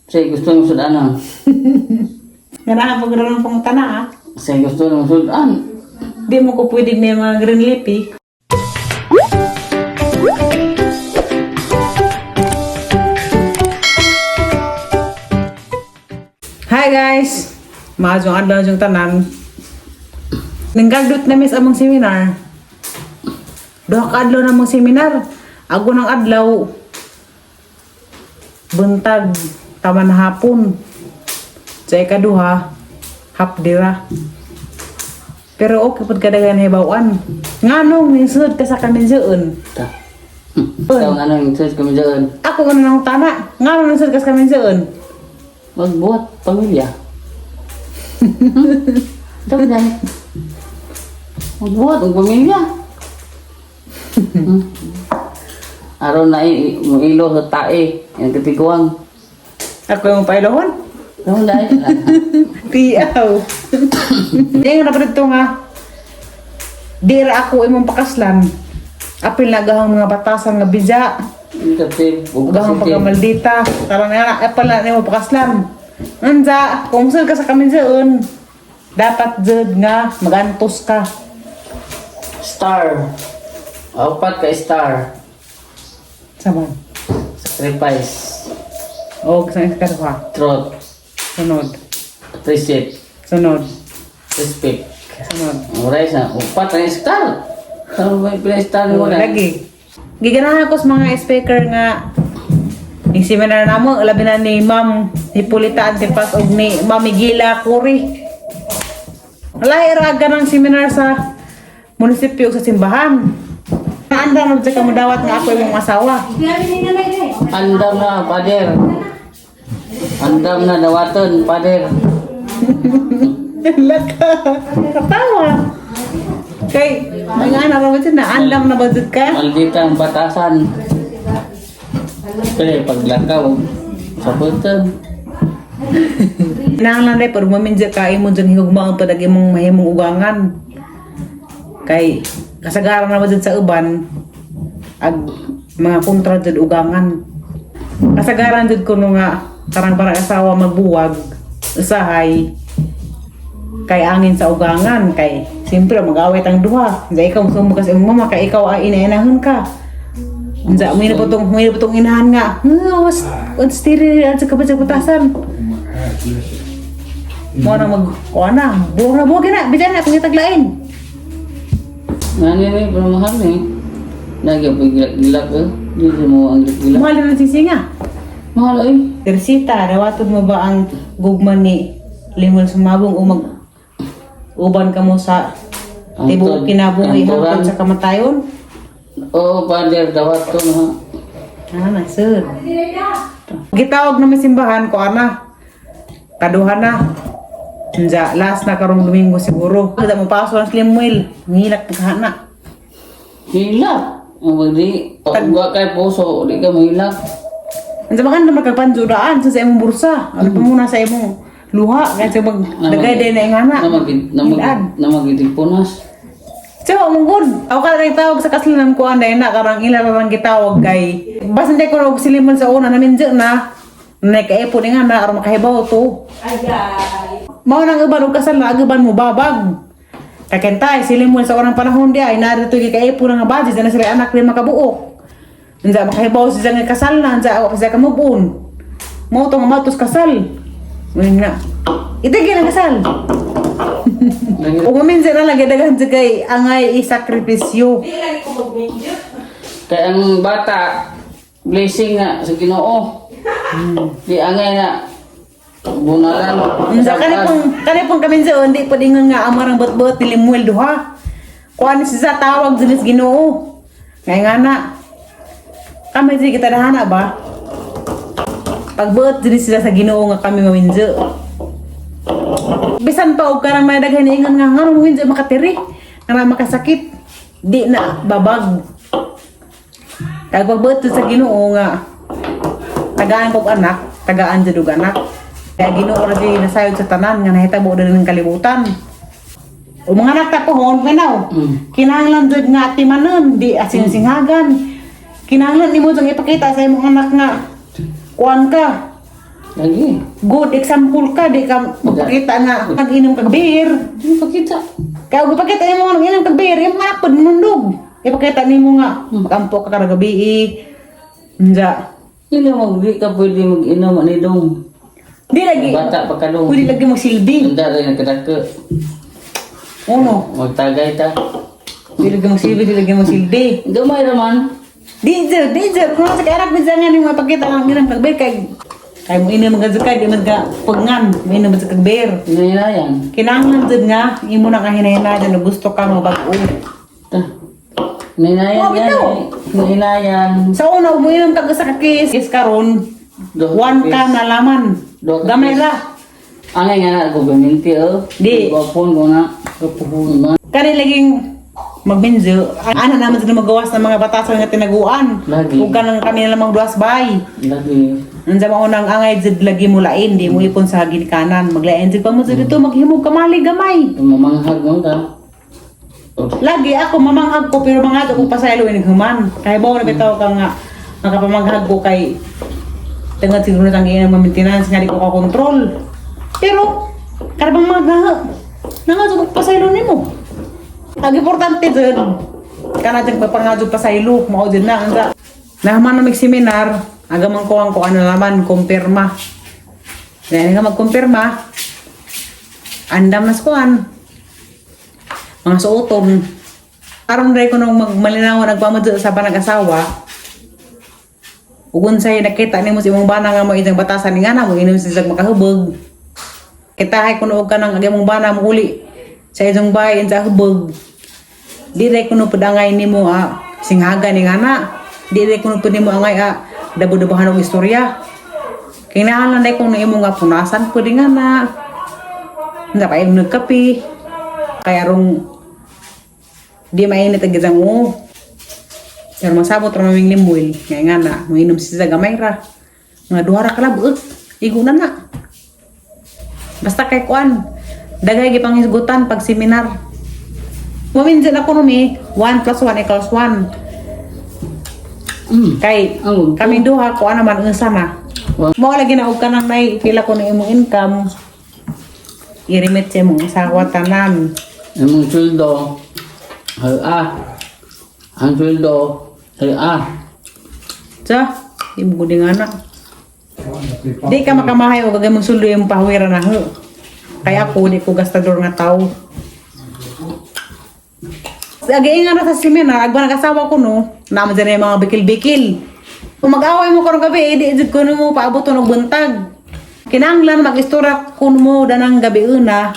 Say gusto ng sudanan. Ganahan pag rin pangutana ah. Say gusto ng sudan. Di mo ko pwede may mga green leafy. Hi guys! Maadjong adlaw jong tanan. Nanggadot na mis among seminar. Duha ka adlaw na among seminar. Ago ng adlaw buntag taman hapon. Sa ikaduha, hapdira. Pero okay pud kadaghan hibaw-an. Nganong nisud ka sa kaminjoon? Ta. Ikaw nga nang search kami dyan. Ako nga nang tana. Nganong nisud ka sa kaminjoon? Magbuhat pamilya. Dapat dahil. Magbuhat ang pamilya. Aron na ilo sa tae. Yung katiguang. Ako yung pailohon. Dapat dahil. Piaw. Di nga na ito nga. Di ra ako imong pakaslan. Apil na gahang mga batasan nga bija. Negative. Gahang Positive. pagkamaldita. Tara na apil na nimo pakaslan. Unsa, kung saan ka sa kaminjoon, dapat jud nga magantos ka. Star. Apat ka star. Saman. Sacrifice. O, sa ikaduha. Truth. Sunod. Appreciate. Sunod. Respect. Sunod. Oray sa upat ang star. Sa may pila star mo Oo, na. lagi. Giganahan ko sa mga speaker nga ni seminar namo labi na ni Ma'am Hipolita Antipas og ni Ma'am Gila Kuri. Lahi ra ng seminar sa munisipyo ug sa simbahan. Naanda na ka mo dawat nga ako imong asawa. Andam na, pader. Andam na dawaton, pader. Laka. Katawa. Kay mga anak ra ba dyan na andam na ba jud ka? Maldita ang batasan. Pero paglakaw, sa putan. Kinahanglan day pero maminja ka imo dyan higugmaon pa dag imong mahimong ugangan. Kay kasagaran na ba dyan sa uban ag mga kontra dyan ugangan. Kasagaran dyan kuno nga karang para asawa magbuwag usahay kay angin sa ugangan kay siyempre mag-awit ang duha. Unsa ikaw musumo ka sa imong mama kay ikaw ay inainahon ka. Unsa may na po tong inahan nga. Was on stiri at sa kapatid sa butasan. Mo na mag kuha na, buwag na buwag na, bisan na pangitaglain. Ngani ni, pero mahal ni. Lagi pagilak-gilak eh. Dili mo ang gilak-gilak. Mahal na sisinga. Mahal eh. Teresita, dawaton mo ba ang gugma ni Limon Sumabong o mag uban ka mo sa tibuok kinabuhi Ang hangtod sa kamatayon? Oo, pader, dawaton ha. Ah, nasud. Gitawag na may simbahan ko ana. Kaduha na. Unja, last na karong Domingo siguro. Kada mo paso ang Slimwell, ngilak pagkahana. Hilak. Ang magdi, pag kay puso, di ka mahilak. Unsa man ka magkapanjuraan sa imong bursa. Ano pa muna sa imong luha kay sa mag dagay day na ingana. Hilaan. Namagitipunas. Siya mong good. Ako ka lang tawag sa kaslinan ko anday na karang ila ra lang gitawag kay basin di ko og silimon sa una namin dyan na nakaipon nga na aron makahibaw to. Mao nang uban og kasal na aguban mo babag. Kakentay silimon sa unang panahon di ay narito gikaipon nga budget na sila anak ni makabuok. Unsa makahibaw siya nga kasal na unsa ako siya kamubon. Mao to nga matos kasal. Ngayon na. Itigil ang kasal. Ug minsan na lang daghan sa kay angay isakripisyo. Kaya ang bata, blessing na sa Ginoo. Di angay na bunalan. Unsa kani pong kami sa hindi pa dingon nga amarang bot-bot ni Limuel duha. Kuan si sa tawag dinis Ginoo. Ngay nga na. Kami di kita dahana ba? Pagbuot dinis sila sa Ginoo nga kami mawinjo. Bisan pa og karang may daghan ingon nga nganong mawinjo makatiri, nga makasakit. Di na babag. Kag pagbuot sa Ginoo nga tagaan kog anak, tagaan jud og anak. Kaya Ginoo ra jud nasayod sa tanan nga nahitabo diri ng kalibutan. O mga anak ta pohon kanaw. Kinahanglan jud nga atimanon, di asing-singhagan. Kinahanglan nimo jud ipakita sa imong anak nga kuan ka. Lagi. Good example ka, di ka magpakita nga nag-inom kag beer. Di mo pakita. Kaya kung ipakita nimo nga nag-inom kag beer, imong anak pod manundog. Ipakita nimo nga magampo ka kada gabi. Unsa? Hindi mo, di ka pwede mag-inom ani dong. Di lagi. Bata pa ka dong. Pwede lagi magsilbi. Hindi rin nagkadako. Uno, Magtagay ta. di lagi magsilbi, di lagi magsilbi. Gamay raman. Di jud, di jud. Kung sa anak minsan nga nimo ipakita nga nag-inom kag beer kay kay mo inom ka jud kay di man ka pagngam, mo inom sa kag beer. Hinahinayan. Kinahanglan jud nga imo na kahinahinayan na gusto ka mo bag-o. Ta. Hinahinayan Oh, yan. bitaw. Hinahinayan. Sa una, umiinom kag usa ka case, case karon, Duha ka one case. ka na laman. Duha ka Gamay case. ra. Angay nga na ako gaminti oh. Di. Gapon ko na. Gapuhon man. Kani laging magminjo, ana naman sila magawas ng mga batasan nga tinaguan. Lagi. Ug kanang kami na lamang duas bay. Lagi. Unsa mao nang angay jud lagi mo lain, di mo ipon sa ginikanan. Maglain jud pa mo jud dito maghimog kamali gamay. Mamanghag mo ka. Oh. Lagi ako mamanghag ko pero mga ko pasaylo ining human. Kay bawo na bitaw ka nga makapamanghag ko kay tungod siguro na tang iyang maintenance nga di ko ka-control. Pero karabang mga nangadto ko pasaylo nimo. Ang importante jud kana jud papangadto pasaylo mao jud na ang nahaman na mig seminar aga man ko ang kuan na laman kumpirma. Dahil nga magkumpirma, andam na sa kuan mga suoton. Aron ray ko nung magmalinaw nagpamadyo sa panag-asawa, ug unsay nakita nimo sa imong bana nga mo isang batasan ni nga na mo inom sa isang makahubog. Kita hay kuno og kanang ang imong bana mo uli sa isang bahay sa hubog. Di ray kuno pud angay nimo singhaga ni nga na. Di ray kuno pud nimo angay dabo-dabohan og istorya. Kinahanglan day kuno imo nga punasan pud nga na. Nga pa imong nagkape. Kaya rong di mainit ang gizang o. Pero masabot ra maming limuil. Nga nga na, mainom si sa gamay ra. Mga duha ra kalab, igo na na. Basta kay kuan, dagay gipanghisgutan pag seminar. Maminsan ako numi, 1 plus 1 equals 1. Kay, Ang kami duha, kuan naman ang sama. Wa- Mao lagi na og kanang nay, pila ko na imong income. I-remit sa imong asawa tanan. Imong sweldo. Hay ah. Ang sweldo. Hay ah. Sa, di mo gud nga na. Di ka makamahay og kagay mong suldo yung pahawira na ho. Kaya ako, di ko gastador nga tao. Agay nga na sa seminar, agba nag-asawa ko no, naman dyan na yung mga bikil-bikil. Kung mag-away mo karong gabi, eh, di jud ko mo paabot og buntag. Kinahanglan mag-istorya kuno mo danang gabi una.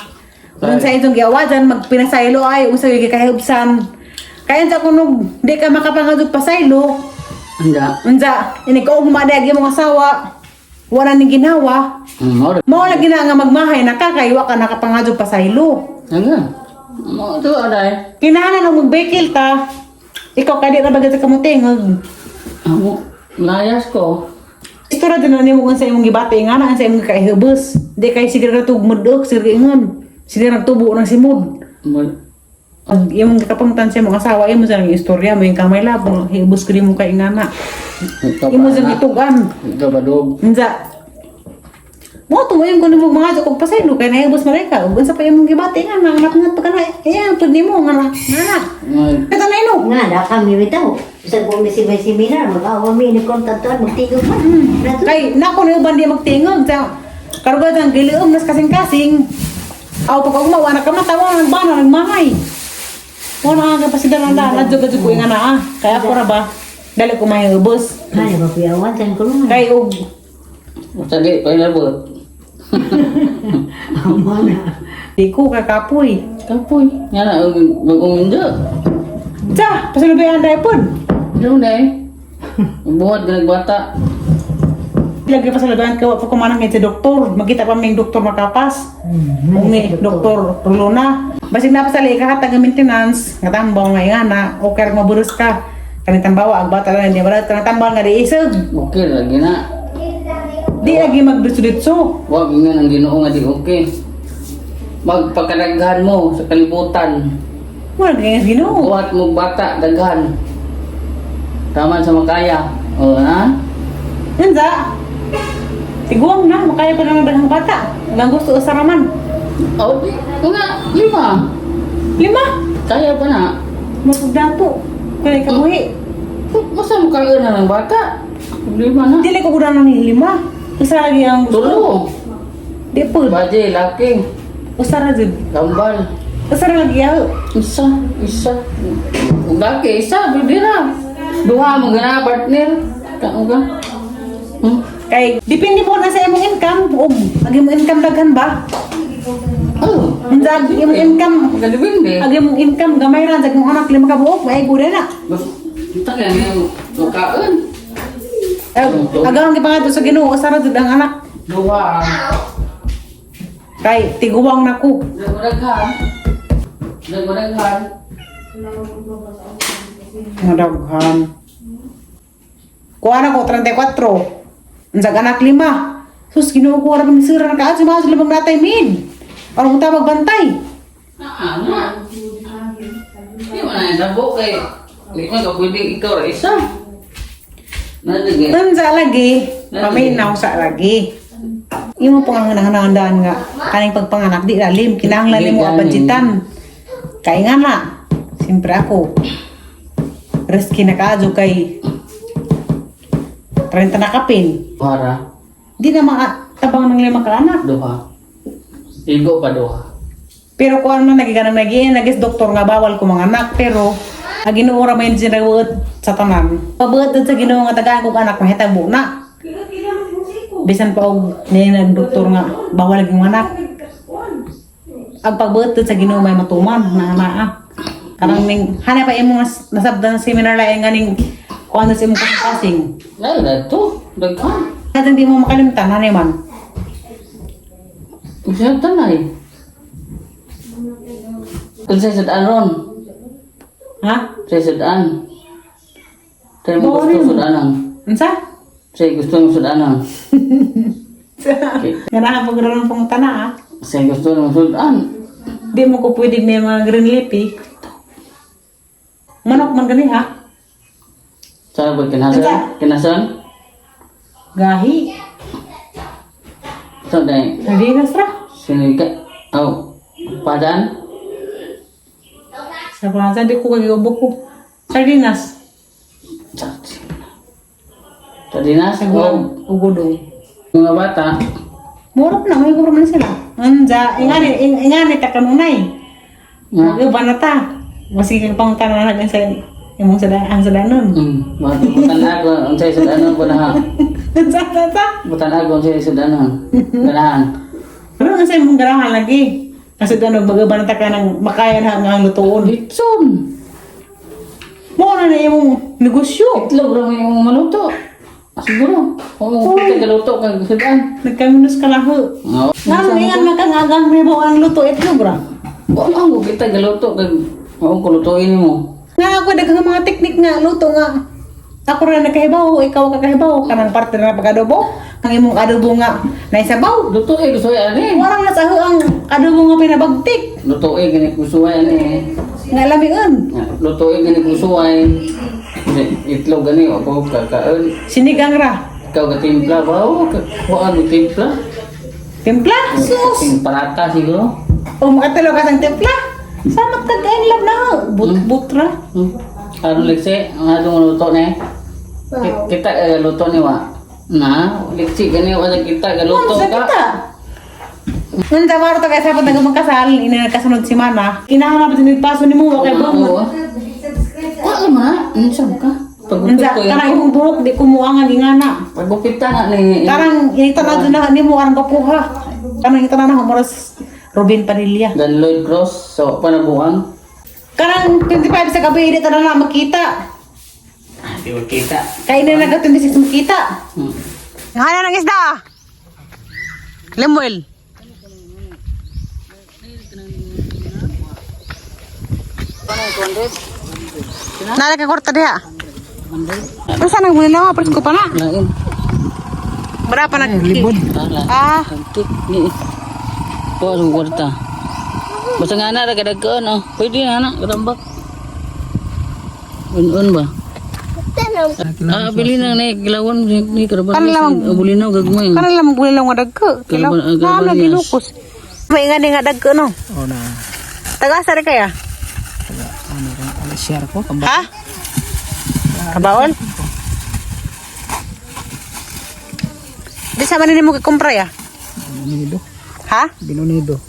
Kung sa itong giawajan, magpinasaylo ay, unsa gyud kahubsan. Kaya sa kuno di ka makapangadog pasaylo, Anda. unsa ini ko umadag imong asawa, wala ning ginawa. Mo. Mao lagi na nga magmahay na ka kay wa ka nakapangadog pasaylo. Anga. Mo to aday. Kinahanglan og magbekil ta. Ikaw kay di ra bagay sa kamutingog. Amo layas ko. Istorya din na nimo kung sa imong gibati nga na sa imong kaihubos. Di kay sige ra tug mudok, sige ingon. Sige ra tubo ng simod. Mo Pag imong gikapangtan sa imong asawa, imo sa nang istorya mo yung kamay lab, mo hibos ko nimo kay ngana. Imo sa gitugan. Ikaw badog. Unsa? Mo tumo yung kuno mo mga kog pasaylo kay nahibos man ka. Ug unsa pa imong gibati nga nanganak pa ka na. Eh, pud nimo nga na. Nga na. Ngay. Ito na ino. Nga, na kami bitaw. Sa kung may seminar, mag-awa mi ni kontaktuan, magtigog man. Nato. Kay nako na uban di magtingog sa karuga ang giliom nas kasing-kasing. Aw pag ugma wala ka mata wala nagbana nagmahay. Wala ka pasida lang na adyo gadyo ko nga na ah. Kay ako ra ba dali ko mahibos. Ay, makuyawan, saan ko naman. Kay og Basta di pa ilabot. Amo na. di ko kakapoy. Kapoy. Nga na bagong indo. Sa pasalubayan dai pod. Ano na eh. Buhat ka nagbata. Lagi pasalubayan ka wa pa kumanang sa doktor. Magkita pa ming doktor makapas. Ug ni doktor Rulona. Basig na pasali ka hatag ang maintenance, nga tambaw nga nga na, okay ra maburos ka. Kanang tambawa ang bata lang di ba? Kanang tambaw nga di isog. Okay lagi na. Di lagi magdutso-dutso. Wag nga ang Ginoo nga di okay. Magpakadaghan mo sa kalibutan. Wala ganyan Ginoo. Buhat mo bata daghan. Tama sa makaya. O ha? Unsa? Tiguang na, makaya pa naman daghang bata. Ang gusto usa ra man. Oh, di, mga lima. Lima. Kaya pa na. Mapugdapo. Kaya kabuhi. Basta mo kaya na ng bata. Lima na. Dili ko kuda ni lima. Usa lagi ang gusto. Tulo. Di po. Baje, laki. Usa ra jud. Gambal. Usa ra lagi ang. Isa, isa. Ug laki, isa, bibira. Duha mo gana, partner. Kao ka. Kay depende po na sa imong income ug ang imong income daghan ba? Oh, Unsa ang imong income? Magalibindi. Ang imong income gamay ra sa imong anak lima ka buok, may gud na. Basta yan yung kaon. Eh, agang gipangadto sa Ginoo usa ra jud ang anak. Duha. Kay tiguang na ko. Daghan. Daghan. Madaghan. Kuha na ko 34. Unsag anak lima. Sus, Ginoo ko ra kami sira na kaad sa mga limang natay min. Aron ta magbantay. Ah, na. Di mo na sabo kay di man ka pwede ikaw ra isa. Nadige. Unsa lagi, paminaw sa lagi. Imo pong ang handaan nga kaning pagpanganak di lalim kinahanglan Di nimo gani. budgetan. Kay nga na, siyempre ako risky na kaadyo kay 30 na kapin. Para Di na makatabang ng lima ka anak. duha. Igo pa duha. Pero kung ano na nagiganang nagiin, nagis doktor nga bawal ko mga anak. Pero, ang Ginoo ra may ginawat sa tanan. Pabuot sa Ginoo nga tagaan kong anak mahitabo na. Bisan pa og ni nagdoktor nga bawal yung anak. Ang pagbuot sa Ginoo may matuman na naa. Karang ning hanay pa imong nasabdan sa seminar lain nga ning kuan sa imong kasing. Ay, to. Daghan. Katong di mo makalimtan hanay man. Usa tanay. Kung sa sudan ron, Ha? sa sudan. Tayo mo Boring. gusto sudanan. Unsa? Sa gusto mo sudanan. Ganahan pag ron pangutana ah. Sa gusto mo sudan. Di mo ko pwede may mga green leafy. Manok man gani ha? Sa ba kinasan? Kinasan? Gahi. So dai Sardinas ra. sinika. Oh, padan. Sa pangalan di ko kagiubo ko. Sardinas. Sardinas. Sa Oh, gulang ugudong. mga bata. Murap na, may man sila. Anja, ingani, ingani ta kanunay. Nga. Mag-iba na ta. Masige pang tanan na sa imong sa ang sadanon. Butan ako unsay sudanon ko na ha. Unsa ta ta? Butan ako unsay sudanon. Ganahan. Pero ang sa imong ganahan lagi. Kasi danog mag-iba na ta ka ng makaya na nga ang lutoon. Litson. Mo na na imong negosyo. Itlog ra may imong maluto. Siguro. Oo, kita galuto kag sudan. Nagkaminos ka laho. Oo. Ngano ingan makangagang may ang luto itlog ra. Oo, kita galuto kag oo kulutuin nimo. Nga ako daghang mga teknik nga luto nga. Ako ra nakahibaw, ikaw kakahibaw kanang parte na pag-adobo. Ang imong adobo nga naisabaw. Lutuin gusto ani. Warang nasa ang adobo nga pinabagtik. Lutuin gani gusto ani. Nga lamion. Lutuin gani gusto ay. Itlog gani ako kakaon. Sinigang ra. Ikaw ka timpla ba? Oo, kakuhaan mo timpla. Timpla? Sus! Ting parata siguro. O makatalo ka sang timpla. Samat ka kain lab na. But-but ra. Aron liksi, ang atong luto ni. Kita luto ni wa. Na, liksi gani wa sa kita galuto Sa ka. kita. Nung tamaro ta kay sapot nang magkasal, ina nagkasunod si mana. Kinahanap din paso ni mo kay Oo. bangon. Wa man, unsa ka? Pagupit Unsa ko kanang yun. imong buhok di kumuangan ingana. Pagupit ta na ni. Karang itanaw na nimo arang kapuha. Kanang itanaw na humoras Robin Padilla. Dan Lloyd Cross so panabuang. Karang 25 sa gabi di tanan na makita. Di ba kita? Kay ina naga 26 makita. Ngana nang isda. Lemuel. Nala ka kwarta diha. Unsa nang muna na presko pa na. Lain. Berapa na? Libod. Tala. Ah, Antik ni. Po ang kwarta. Basta nga na kadagkoon oh. Pwede na na katambak. Un-un ba? Ah, bili na ni kilawan ni karaban. Kan lang. Bulinaw gagmay. Kana lang magbulinaw nga dagko. Kilaw. Kalaban- Na kalaban lagi yes. lukos. May nga nga dagko no. Oh na. Taga-asa rin kaya? Ano ano share ko kamba. Ha? Kabaol? Di sa man mo gikumpra ya? Binunido. Ha? Binunido.